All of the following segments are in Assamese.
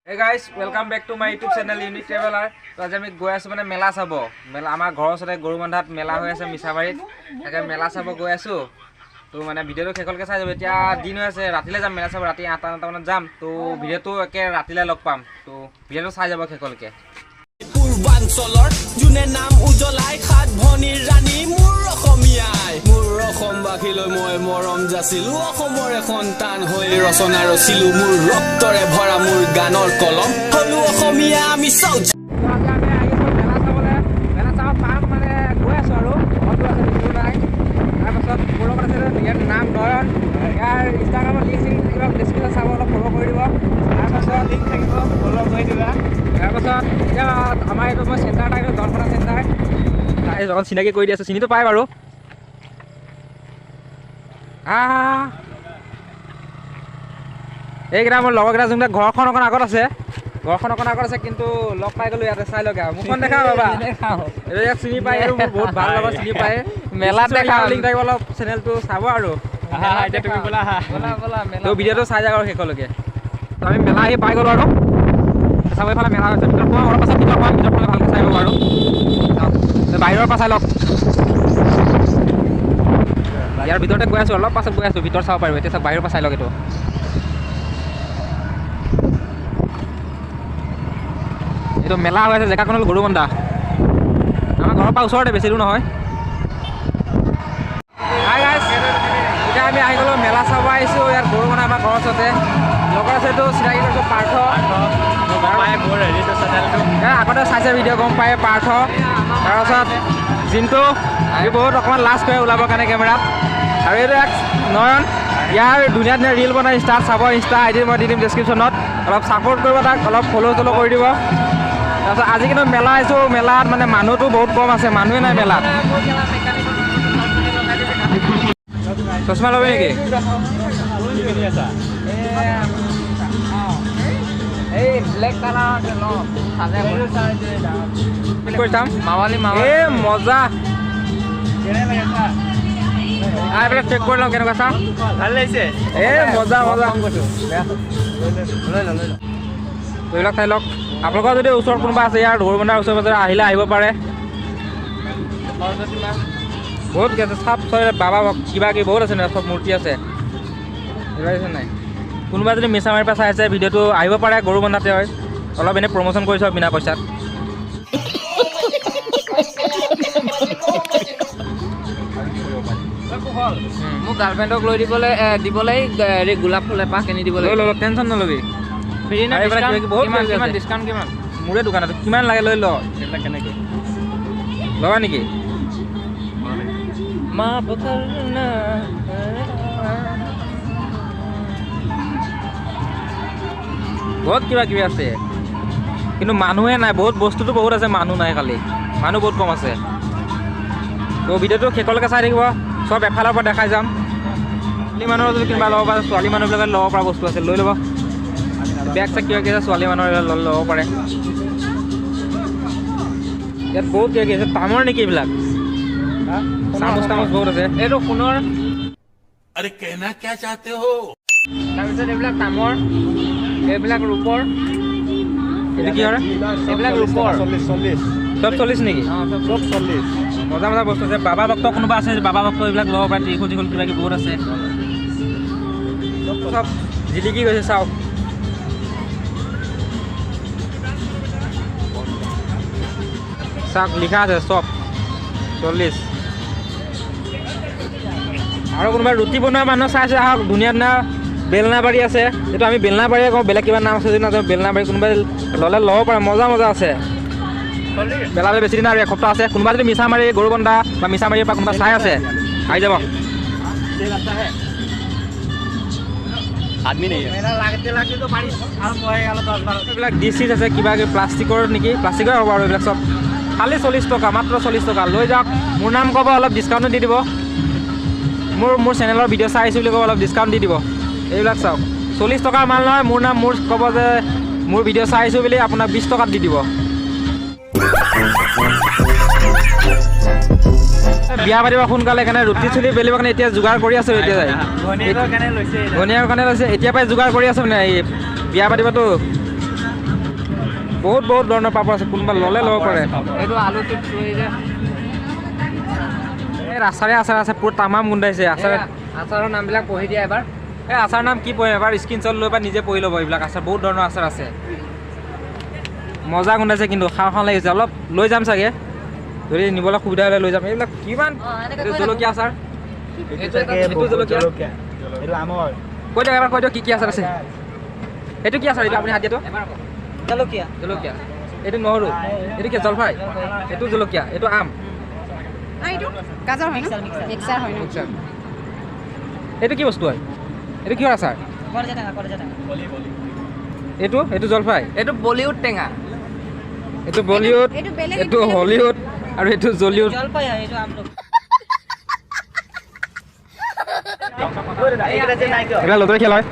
Hey guys, welcome back to my YouTube channel Unique Traveler. তো আজি আমি গৈ আছো মানে মেলা চাব। মেলা আমাৰ ঘৰৰ ওচৰতে গৰুবন্ধাত মেলা হৈ আছে মিছাবাৰীত। তাকে মেলা চাব গৈ আছো। তো মানে ভিডিঅ'টো শেষলৈকে চাই যাব। এতিয়া দিন হৈ আছে, ৰাতিলৈ যাম মেলা চাব, ৰাতি 8টা 9টা মানত যাম। তো ভিডিঅ'টো একে ৰাতিলৈ লগ পাম। তো ভিডিঅ'টো চাই যাব শেষলৈকে। পূৰ্বাঞ্চলৰ যোনে নাম উজ্বলাই সাত ভনীৰ ৰাণী মোৰ অসমীয়াই, মোৰ অসমবাসীলৈ মই মৰম যাচিলো, অসমৰে সন্তান হৈ ৰচনা ৰচিলো, মোৰ ৰক্তৰে ভৰা মোৰ গানৰ কলম, হলো অসমীয়া আমি চৌ। আজি আমি আহিছোঁ মেলা চাবলৈ। মেলা চাব পাম মানে গৈ আছোঁ আৰু ঘৰতো আছে বেছি দূৰ নাই। তাৰপাছত মোৰ লগত আছে ইয়াৰ নাম নয়ন, ইয়াৰ ইনষ্টাগ্ৰামৰ লিংক চিংক থাকিব ডেছক্ৰিপশ্যন চাব, অলপ ফ'ল' কৰি দিব। তাৰপাছত লিংক থাকিব, ফ'ল' কৰি দিবা। তাৰপাছত এতিয়া আমাৰ এইটো মই চেণ্টাৰ এটা আহিছোঁ, দলখনা চেণ্টাৰ। অকণ চিনাকি কৰি দি আছোঁ, চিনিটো পায় বাৰু। এইকেইটা মোৰ লগৰকেইটা, যোনকেইটা ঘৰখন অকণ আগত আছে, ঘৰখন অকণ আগত আছে, কিন্তু লগ পাই গ'লো ইয়াতে। চাই লগ আৰু মুখখন দেখা বাবা, এইটো ইয়াক চিনি পায় আৰু মোৰ বহুত ভাল লগৰ চিনি পায়। মেলাত দেখা লিংক থাকিব, অলপ চেনেলটো চাব আৰু তো ভিডিঅ'টো চাই যাওক আৰু শেষলৈকে। তো আমি মেলা আহি পাই গ'লো আৰু চাব, এইফালে মেলা হৈছে। ভিতৰত সোমাম অলপ পাছত, ভিতৰত সোমাম, ভিতৰত সোমালে ভালকৈ চাই পাব আৰু বাহিৰৰ পৰা চাই লওক। ইয়াৰ ভিতৰতে গৈ আছোঁ, অলপ পাছত গৈ আছোঁ, ভিতৰত চাব পাৰিব। এতিয়া চাওক বাহিৰৰ পৰা চাই লওক। এইটো এইটো মেলা হৈ আছে, জেগাখন হ'ল গৰুবন্ধা, আমাৰ ঘৰৰ পৰা ওচৰতে, বেছি দূৰ নহয়। হাই গাইজ, এতিয়া আমি আহি গ'লোঁ মেলা চাব আহিছোঁ ইয়াত গৰুবন্ধা, আমাৰ ঘৰৰ ওচৰতে। লগৰ আছে এইটো চিনাকি কৰিছোঁ, পাৰ্থ। আগতে চাইছে ভিডিঅ' গম পায়, পাৰ্থ। তাৰপাছত জিন্তু, সি বহুত অকণমান লাজ কৰে ওলাবৰ কাৰণে কেমেৰাত। আৰু এইটো এক নয়ন, ইয়াৰ ধুনীয়া ধুনীয়া ৰিল বনাই ইনষ্টাত চাব, ইনষ্টা আই ডি মই দি দিম ডেছক্ৰিপশ্যনত, অলপ ছাপোৰ্ট কৰিব তাক, অলপ ফ'ল' চল' কৰি দিব। তাৰপিছত আজি কিন্তু মেলা আহিছোঁ, মেলাত মানে মানুহটো বহুত কম আছে, মানুহে নাই মেলাত। চশমা ল'বি নেকি? মজা, এইবিলাক চেক কৰি লওঁ কেনেকুৱা চাওঁ। ভাল লাগিছে, এ মজা মজা। এইবিলাক চাই লওক। আপোনালোকৰ যদি ওচৰত কোনোবা আছে ইয়াৰ গৰুবন্ধাৰ ওচৰে পাজৰে আহিলে আহিব পাৰে। বহুত আছে, চাপ চব বাবা কিবা কিবি বহুত আছে, চব মূৰ্তি আছে নাই। কোনোবা যদি মিছামাৰীৰ পৰা চাই আছে ভিডিঅ'টো আহিব পাৰে, গৰুবন্ধাতে হয়। অলপ এনেই প্ৰমোশ্যন কৰিছোঁ বিনা পইচাত। মোক গাৰ্লফ্ৰেণ্ডক লৈ দিবলৈ দিবলৈ হেৰি গোলাপ ফুল এপাহ কিনি দিব লাগিব। টেনশ্যন নল'বি, ডিছকাউণ্ট কিমান? মোৰে দোকানত কিমান লাগে লৈ ল। সেইবিলাক কেনেকৈ ল'বা নেকি? বহুত কিবা কিবি আছে, কিন্তু মানুহে নাই। বহুত বস্তুটো বহুত আছে, মানুহ নাই, খালি মানুহ বহুত কম আছে। তো ভিডিঅ'টো শেষলৈকে চাই থাকিব, চব এফালৰ পৰা দেখাই যাম। ছোৱালী মানুহৰ যদি কিবা ল'ব পাৰে, ছোৱালী মানুহবিলাকে ল'ব পৰা বস্তু আছে, লৈ ল'ব। বেগ চেগ কিবা কিবি ছোৱালী মানুহৰ ল'ব পাৰে। ইয়াত বহুত কিবা কিবি আছে, তামৰ নেকি এইবিলাক? চামুচ তামুচ বহুত আছে। এইটো সোণৰ। আৰে কেনা কিয়া চাহতে হো? তাৰপিছত এইবিলাক তামৰ, এইবিলাক ৰূপৰ। এইটো কি হয়? এইবিলাক ৰূপৰ। চব 40 নেকি? চব 40। মজা মজা বস্তু আছে। বাবা ভক্ত কোনোবা আছে, বাবা ভক্ত এইবিলাক ল'ব পাৰে। ত্ৰিশূল চিশূল কিবা কিবি বহুত আছে, চব জিলিকি গৈছে চাওক। চাওক লিখা আছে চব 40। আৰু কোনোবা ৰুটি বনোৱা মানুহ চাইছে আহক, ধুনীয়া ধুনীয়া বেলনাবাৰী আছে। এইটো আমি বেলনাবাৰীয়ে কওঁ, বেলেগ কিবা নাম আছে যদি নাজানো। বেলনাবাৰী কোনোবাই ল'লে ল'ব পাৰে, মজা মজা আছে। মেলালৈ বেছি দিন আৰু এসপ্তাহ আছে। কোনোবা যদি মিছামাৰী গৰুবন্ধা বা মিছামাৰীৰ পৰা কোনোবা চাই আছে আহি যাব। এইবিলাক ডিছ চিছ আছে, কিবা কিবি প্লাষ্টিকৰ নেকি, প্লাষ্টিকৰ হ'ব আৰু এইবিলাক চব। খালি 40 টকা, মাত্ৰ 40 টকা। লৈ যাওক, মোৰ নাম ক'ব, অলপ ডিছকাউণ্টো দি দিব। মোৰ চেনেলৰ ভিডিঅ' চাই আহিছোঁ বুলি ক'ব, অলপ ডিছকাউণ্ট দি দিব। এইবিলাক চাওক, 40 টকাৰ মাল নহয়। মোৰ নাম মোৰ ক'ব যে মোৰ ভিডিঅ' চাই আহিছোঁ বুলি, আপোনাক 20 টকাত দি দিব। বিয়া পাতিব সোনকালে কাৰণে ৰুটি চুলি বেলিবৰ কাৰণে এতিয়া যোগাৰ কৰি আছোঁ। এতিয়া যায় ঘৈণীয়েকৰ কাৰণে লৈছে, ঘৈণীয়েকৰ কাৰণে লৈছে, এতিয়াৰ পৰাই যোগাৰ কৰি আছোঁ মানে। এই বিয়া পাতিবতো। বহুত বহুত ধৰণৰ পাপৰ আছে, কোনোবা ল'লে ল'ব পাৰে। এইটো আলু চিপছ লৈ যে। এই আচাৰে আচাৰ আছে, পুৰা তামাম গোন্ধাইছে আচাৰ। আচাৰৰ নামবিলাক পঢ়ি দিয়া এবাৰ। এই আচাৰ নাম কি পঢ়িম এবাৰ, স্ক্ৰীনশ্বট লৈ বা নিজে পঢ়ি ল'ব। এইবিলাক আচাৰ, বহুত ধৰণৰ আচাৰ আছে, মজা গোন্ধাইছে কিন্তু, খাওঁ খাওঁ লাগিছে। অলপ লৈ যাম চাগে, যদি নিবলৈ সুবিধা হ'লে লৈ যাম। এইবিলাক কিমান জলকীয়া আচাৰ, এইটো জলকীয়া, কৈ দিয়ক এবাৰ, কৈ দিয়ক কি কি আচাৰ আছে। এইটো কি আচাৰ, এইটো আপুনি হাত দিয়াটো? জলকীয়া। জলকীয়া। এইটো নহৰু, এইটো কি জলফাই, এইটো জলকীয়া, এইটো আম, গাজৰ হয় ন, মিক্সাৰ হয় ন। এইটো কি বস্তু হয়, এইটো কিহৰ আচাৰ? এইটো এইটো জলফাই, এইটো বলিউড টেঙা, এইটো বলিউড, এইটো হলিউড আৰু এইটো জলিউড। এইবিলাক লটৰী খেল হয়।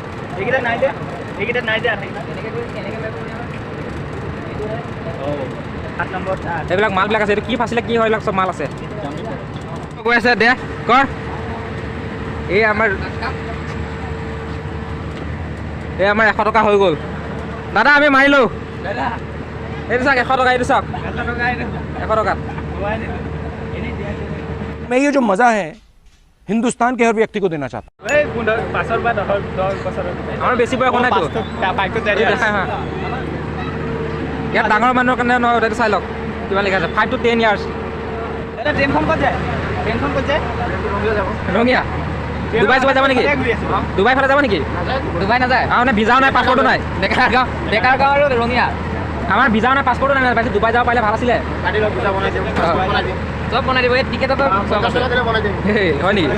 এইবিলাক মালবিলাক আছে, এইটো কি ফাঁচিলে কি হয়, এইবিলাক চব মাল আছে। গৈ আছে দে কৰ। এই আমাৰ 100 টকা হৈ গ'ল দাদা, আমি মাৰিলোঁ। এইটো চাওক 100 টকা, এইটো চাওক 100 টকাত। मैं ये जो मज़ा है हिंदुस्तान के हर व्यक्ति को देना चाहता हूँ। আমাৰ বেছি বয়স হোৱা নাইতো, ইয়াত ডাঙৰ মানুহৰ কাৰণে নহয়, এইটো চাই লওক কিমান লিখা আছে, 5 to 10 years। Rangia Dubai চুবাই যাব নেকি? ডুবাই ফালে যাব নেকি? ডুবাই নাযায়, মানে ভিজাও নাই, পাছপৰ্টো নাই। ডেকাৰ গাঁও, ডেকাৰ গাঁও আৰু ৰঙিয়া। আমাৰ ভিজাও নাই, পাছপৰ্টো নাই। পাইছোঁ ডুবাই যাব পাৰিলে ভাল আছিলে। চব বনাই দিব, এই টিকেটতো হয় নেকি?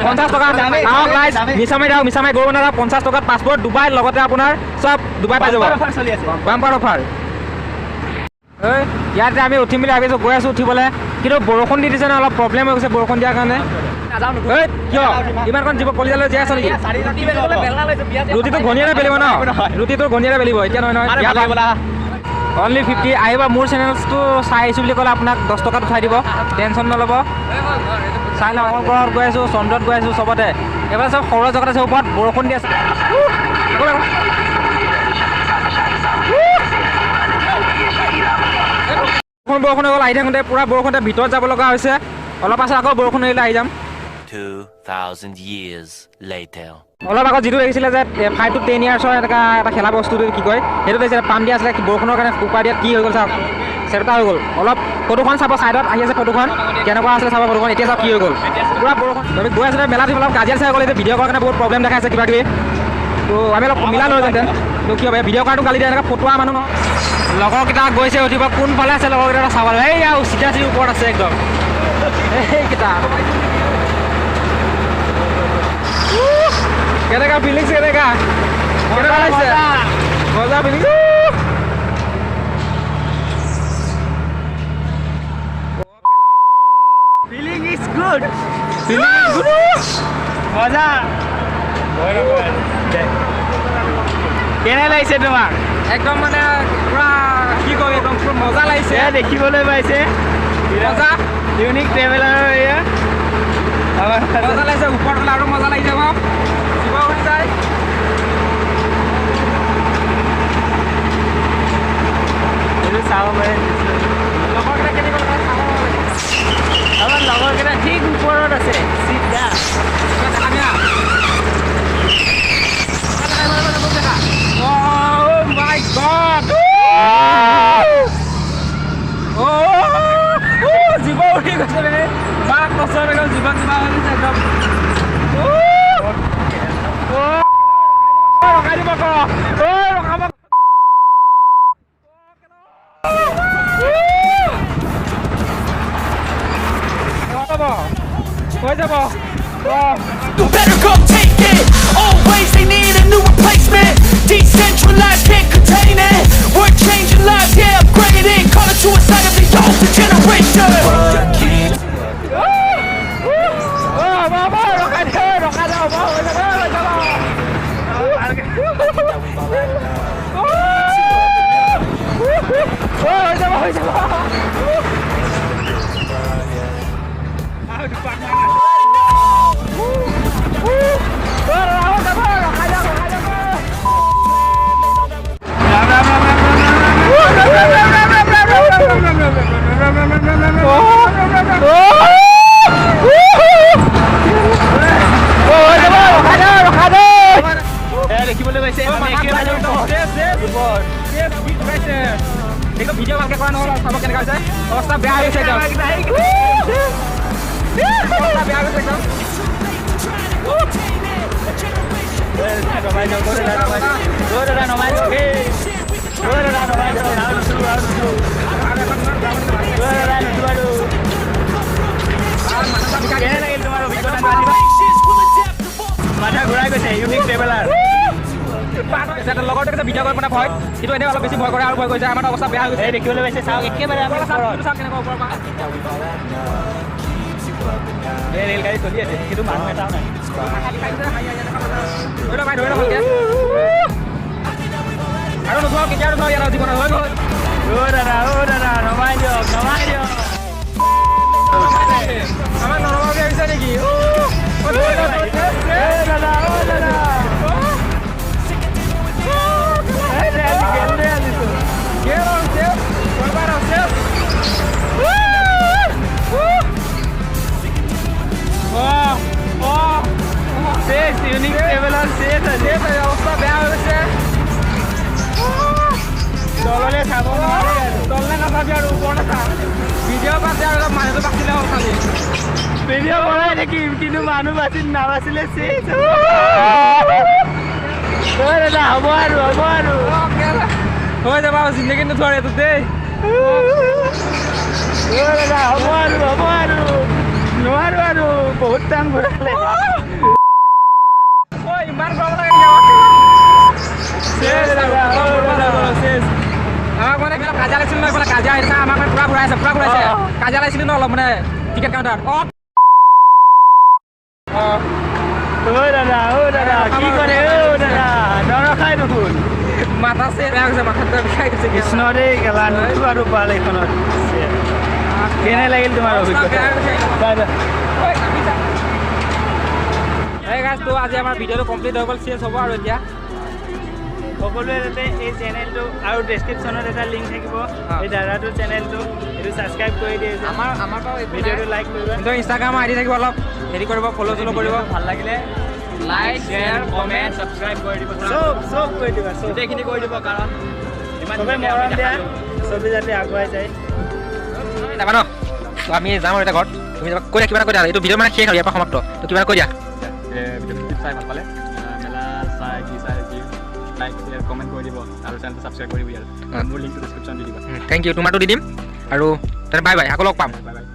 50 টকা আহক ৰাইজ, মিছামাৰি আহক, মিছামাৰি গৰু বনাই 50 টকাত পাছপৰ্ট ডুবাই, লগতে আপোনাৰ চব ডুবাই পাই যাব, বাম্পাৰ অফাৰ। ইয়াতে আমি উঠিম বুলি ভাবিছোঁ, গৈ আছোঁ উঠিবলৈ, কিন্তু বৰষুণ দি দিছে ন, অলপ প্ৰব্লেম হৈ গৈছে বৰষুণ দিয়াৰ কাৰণে। কিয় ইমানকণ জীৱ কলিজালৈ জীয়াই আছ নেকি? ৰুটিটো ঘনীয়াৰে বেলিব ন, ৰুটিটো ঘনীয়াৰে বেলিব এতিয়া, নহয় নহয়। অনলি 50। আহিব মোৰ চেনেলটো চাই আহিছোঁ বুলি ক'লে আপোনাক 10 টকাত উঠাই দিব, টেনশ্যন নল'ব। চাই লওক, মংগল গ্ৰহত গৈ আছোঁ, চন্দ্ৰত গৈ আছোঁ, চবতে এইবাৰ চব সৌৰ জগত আছে। ওপৰত বৰষুণ দি আছে, বৰষুণ হৈ গ'ল। আহি থাকোঁতে পূৰা বৰষুণতে ভিতৰত যাব লগা হৈছে। অলপ পাছত আকৌ বৰষুণ এৰিলে আহি যাম। 2000 years later. অলপ আগত যিটো দেখিছিলে যে 5 to 10 yearsৰ এনেকুৱা এটা খেলা বস্তুটো কি কয়, সেইটো দেখিছিলে পাম দিয়া আছিলে, বৰষুণৰ কাৰণে কুকাৰ দিয়াত কি হৈ গ'ল চাওক, চেপটা হৈ গ'ল। অলপ ফটোখন চাব, ছাইডত আহি আছে ফটোখন, কেনেকুৱা আছিলে চাব ফটোখন, এতিয়া চাওক কি হৈ গ'ল, পূৰা বৰষুণ। আমি গৈ আছিলে মেলাত, অলপ কাজিয়া চাই গ'ল। এতিয়া ভিডিঅ' কৰাৰ কাৰণে বহুত প্ৰব্লেম দেখাইছে কিবা কিবি, তো আমি অলপ মিলা লৈ যেন, তো কি হ'ব ভিডিঅ' কৰাটো গালি দিয়ে, এনেকুৱা ফটোৱা মানুহ নহয়। লগৰকেইটা গৈছে উঠিব, কোনফালে আছে লগৰকেইটা চাব লাগে। এই আৰু চিধা চিধি ওপৰত আছে একদম এইকেইটা। কেনেকা ফিলিংছ, কেনেকা কেনেকুৱা লাগিছে? মজা feelings. Feeling is good, feeling is good, মজা। কেনে লাগিছে তোমাক? একদম মানে পুৰা কি কয়, একদম পুৰা মজা লাগিছে, দেখিবলৈ পাইছে মজা। ইউনিক ট্ৰেভেলাৰৰ এয়া মজা লাগিছে, ওপৰত গ'লে আৰু মজা লাগি যাব। শিৱসাগৰ যায় চাব পাৰে, লগৰকেইটা কেনেকুৱা চাব। আমাৰ লগৰকেইটা ঠিক ওপৰত আছে চিধা। Oh my God! Oh, জীৱ উঠি গৈছে বে, মাক কচম, একদম জীৱ কিবা হৈ গৈছে একদম। ৰখাই দিব ক, ৰখাব। হৈ যাব। You better go take it. Always they need a new replacement. Decentralized, can't contain it. We're changing lives, yeah, upgrading. Call it suicide of the older generation. Ram Ram Ram Ram. দেখিবলৈ পাইছে। ভিডিঅ' ভালকে কৰা নহ'ল, চাব কেনেকুৱা হৈছে। অৱস্থা বেয়া হৈ গৈছে একদম, অৱস্থা বেয়া হৈ গৈছে একদম। মাথা ঘূৰাই গৈছে। ইউনিক ট্ৰেভেলাৰ লগৰটোৱে কৈছে ভিডিঅ' কৰিব ভয়, কিন্তু এনেই অলপ বেছি ভয় কৰে আৰু ভয় কৰিছে। আমাৰ অৱস্থা বেয়া হৈ গৈছে। এই দেখিবলৈ পাইছে, চাওক একেবাৰে আমাৰ ওপৰত। চাওক কেনেকুৱা ওপৰৰ পৰা। এই ৰেলগাড়ী চলি আছে, কিন্তু মানুহ এটাও নাই। ধৰি লওক ভাই, ধৰি লওক ভালকে। আৰু নোযোৱা, কেতিয়াও নোযোৱা ইয়াত জীৱনত, হৈ গ'ল। অ' দাদা, অ' দাদা, নমাই দিয়ক, নমাই দিয়ক। আমাক নৰমাব বুলি ভাবিছে নেকি? অ' দাদা, অ' দাদা। এই দে, আজি গেল দে আজিতো। গেল আৰু চেছ, বৰবাদ আৰু চেছ। চেছ, ইউনিক ট্ৰেভেলাৰ চেছ আজি। চেছ, অৱস্থা বেয়া হৈ গৈছে। তললে চাব নোৱাৰি আৰু। তললে নাচাবি আৰু, ওপৰতে চা। ভিডিঅ' বাদ দে আৰু, অলপ মানুহটো বাচিলে হ'ল খালি। ভিডিঅ' বনাই থাকিম, কিন্তু মানুহ বাচি নাবাচিলে চেছ। অ' দাদা, হ'ব আৰু, হ'ব আৰু। হৈ যাব আৰু, জিন্দগী নুঠো আৰু এইটোত দেই। অ' দাদা, হ'ব আৰু, হ'ব আৰু, নোৱাৰো আৰু, বহুত টাইম ঘূৰালে। ঐ, ইমান গৰম লাগে নেকি আমাক? চেছ আৰু, বৰবাদ হৈ গ'ল, চেছ। আমাক মানে এইফালে কাজিয়া লাগিছিল ন, এইফালে কাজিয়া আহিছে, আমাক মানে পুৰা ঘূৰাই আছে, পুৰা ঘূৰাইছে। কাজিয়া লাগিছিল ন অলপ মানে টিকেট কাউণ্টাৰত। অ অ অ' দাদা, অ' দাদা, কি কৰে? অ' দাদা, নৰখাই দেখোন। মাথা চেৰ বেয়া গৈছে, মাথাটো বিষাই গৈছে। কৃষ্ণ দেই, কেলা নুঠো আৰু পাল এইখনত। কেনে লাগিল তোমাৰ অভিজ্ঞতা? বেয়া হৈ গৈছে। Bye bye. ঐ, নামি যা। এই গাইজ, তো আজি আমাৰ ভিডিঅ'টো কমপ্লিট হৈ গ'ল, চেঞ্জ হ'ব আৰু এতিয়া। সকলোৱে যাতে এই চেনেলটো, আৰু ডেছক্ৰিপশ্যনত এটা লিংক থাকিব, এই দাদাটোৰ চেনেলটো, এইটো ছাবস্ক্ৰাইব কৰি দিয়ে যে। আমাৰ বাৰু একো নাই। ভিডিঅ'টো লাইক কৰিবা। কিন্তু ইনষ্টাগ্ৰামৰ আই ডি থাকিব, অলপ হেৰি কৰিব, ফ'ল' চল' কৰিব। ভাল লাগিলে লাইক, শ্বেয়াৰ, কমেণ্ট, ছাবস্ক্ৰাইব কৰি দিব। চব চব কৰি দিবা, চব গোটেইখিনি কৰি দিব, কাৰণ ইমান চবে ধুনীয়া আমি মৰম দিয়া, দেখালো। চবে যাতে আগুৱাই যায়। যাবা ন? তো আমি যাম আৰু এতিয়া ঘৰত। তুমি যাবা, কৈ দিয়া কিবা এটা, কৈ দিয়া। এইটো ভিডিঅ' মানে শেষ আৰু ইয়াৰ পৰা সমাপ্ত। তো কিবা এটা কৈ দিয়া। ভিডিঅ'টো চাই ভাল পালে, মেলা চাই কি চাই যি, লাইক, শ্বেয়াৰ, কমেণ্ট কৰি দিব আৰু চেনেলটো ছাবস্ক্ৰাইব কৰি দিব আৰু মোৰ লিংকটো ডিছক্ৰিপশ্যন দি দিবা। Thank U, তোমাৰটো দি দিম। আৰু তেনে বাই বাই, আকৌ লগ পাম। Bye bye.